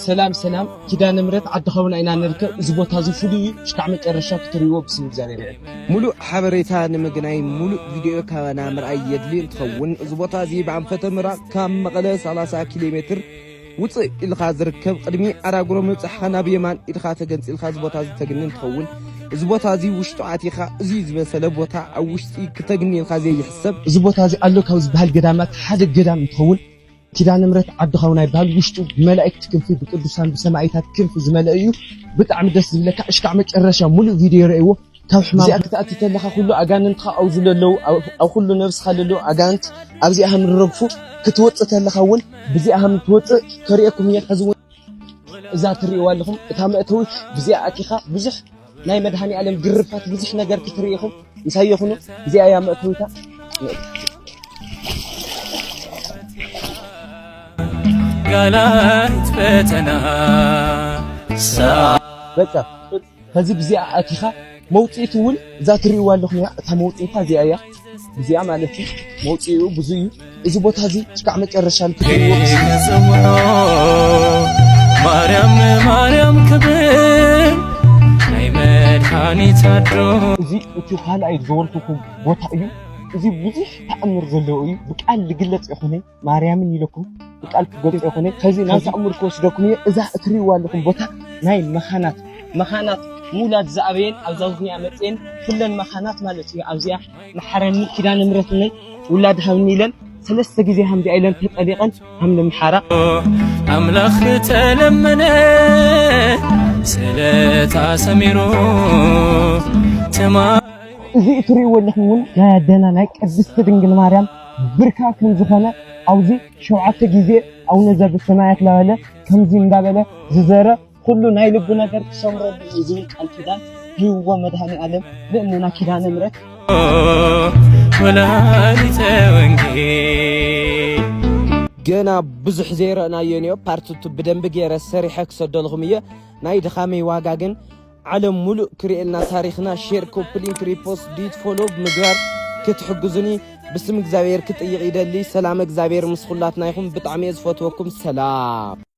ሰላም ሰላም፣ ኪዳነ ምሕረት ዓዲ ኻውና ኢና ንርከብ። እዚ ቦታ እዚ ፍሉይ እዩ፣ እስካዕ መጨረሻ ክትርእይዎ ብስም እግዚኣብሔር ይኹን። ሙሉእ ሓበሬታ ንምግናይ ሙሉእ ቪድዮ ካባና ምርኣይ የድሊ እንትኸውን፣ እዚ ቦታ እዚ ብኣንፈተ ምብራቕ ካብ መቐለ ሰላሳ ኪሎ ሜትር ውፅእ ኢልኻ ዝርከብ፣ ቅድሚ ኣራጉሮ ምብፃሕኻ ናብ የማን ኢድኻ ተገንፂልካ እዚ ቦታ እዚ ተግኒ እንትኸውን፣ እዚ ቦታ እዚ ውሽጡ ኣቲኻ እዚ ዝበሰለ ቦታ ኣብ ውሽጢ ክተግኒ ኢልካ ዘይሕሰብ። እዚ ቦታ እዚ ኣሎ ካብ ዝበሃል ገዳማት ሓደ ገዳም እንትኸውን፣ ኪዳነ ምሕረት ዓዲ ኻውና ይበሃል። ውሽጡ ብመላእክቲ ክንፊ፣ ብቅዱሳን ብሰማይታት ክንፊ ዝመልአ እዩ። ብጣዕሚ ደስ ዝብለካ። እሽካዕ መጨረሻ ሙሉእ ቪድዮ ረእይዎ። ካብ ሕማም እዚኣ ክትኣቲ ተለኻ ኩሉ ኣጋንንትኻ ኣብኡ ዘለዉ፣ ኣብ፣ ኣብ ኩሉ ነብስኻ ዘለዉ ኣጋንንት ኣብዚኣ ከም ዝረግፉ፣ ክትወፅእ ተለኻ እውን ብዚኣ ከም ትወፅእ ከርእየኩም እየ። ሕዚ እውን እዛ ትርእይዋ ኣለኹም፣ እታ መእተዊት ብዚኣ ኣቲኻ ብዙሕ ናይ መድሃኔ ዓለም ግርፋት ብዙሕ ነገር ክትርኢ ኢኹም። ምሳይ ይኹኑ። እዚኣ እያ መእተዊታ። ጋላይት ፈተና በቃ፣ ከዚ ብዚኣ ኣቲኻ መውፅኢት እውን እዛ ትርእይዋ ኣለኹም እያ። እታ መውፅኢታ እዚኣ እያ። እዚኣ ማለት እዩ። መውፅኢኡ ብዙ እዩ። እዚ ቦታ እዚ እስካዕ መጨረሻ ንክትርእይዎ። ክጽውዖ ማርያም ማርያም ክብል ናይ መድሓኒት ኣዶ። እዚ እቲ ካልኣይ ዝበልኩኹም ቦታ እዩ። እዚ ብዙሕ ተኣምር ዘለዎ እዩ። ብቃል ዝግለጽ ይኹነ ማርያምን ኢለኩም ብቃል ክገልጽ ይኹነ። ከዚ ናብ ተኣምር ክወስደኩም እየ። እዛ እትርእይዋ ኣለኹም ቦታ ናይ መኻናት፣ መኻናት ምውላድ ዝኣበየን ኣብዛ ዙርያ መጽየን ኩለን መኻናት ማለት እዩ። ኣብዚኣ መሓረኒ ኪዳነ ምሕረትነይ ውላድ ሃብኒ ኢለን ሰለስተ ግዜ ሃምዚኣ ኢለን ተጠሊቐን ሃምኒ ምሓራ። ኣምላኽ ተለመነ ስለታ ሰሚሩ ተማ እዚ እትርእይዎ ኣለኹም እውን ናይ ኣደና ናይ ቅድስቲ ድንግል ማርያም ብርካ ከም ዝኾነ ኣብዚ ሸውዓተ ግዜ ኣቡነ ዘበሰማያት ላበለ ከምዚ እንዳበለ ዝዘረ ኩሉ ናይ ልቡ ነገር ክሰምረሉ እዩ ዝብል ቃል ኪዳን ሂብዎ መድሃኔ ዓለም ንእምና ኪዳነ ምሕረት። ወላዲተ ወንጌል ገና ብዙሕ ዘይረእናዮ እኒኦ ፓርት ቱ ብደንቢ ገይረ ሰሪሐ ክሰደልኹም እየ። ናይ ድኻመይ ዋጋ ግን ዓለም ሙሉእ ክርእየልና ታሪኽና ሼር ኮፕሊንክ ሪፖስት ዲት ፎሎ ብምግባር ክትሕግዙኒ ብስም እግዚኣብሔር ክጥይቕ ይደሊ። ሰላም እግዚኣብሔር ምስ ኩላትና ይኹን። ብጣዕሚ እየ ዝፈትወኩም። ሰላም።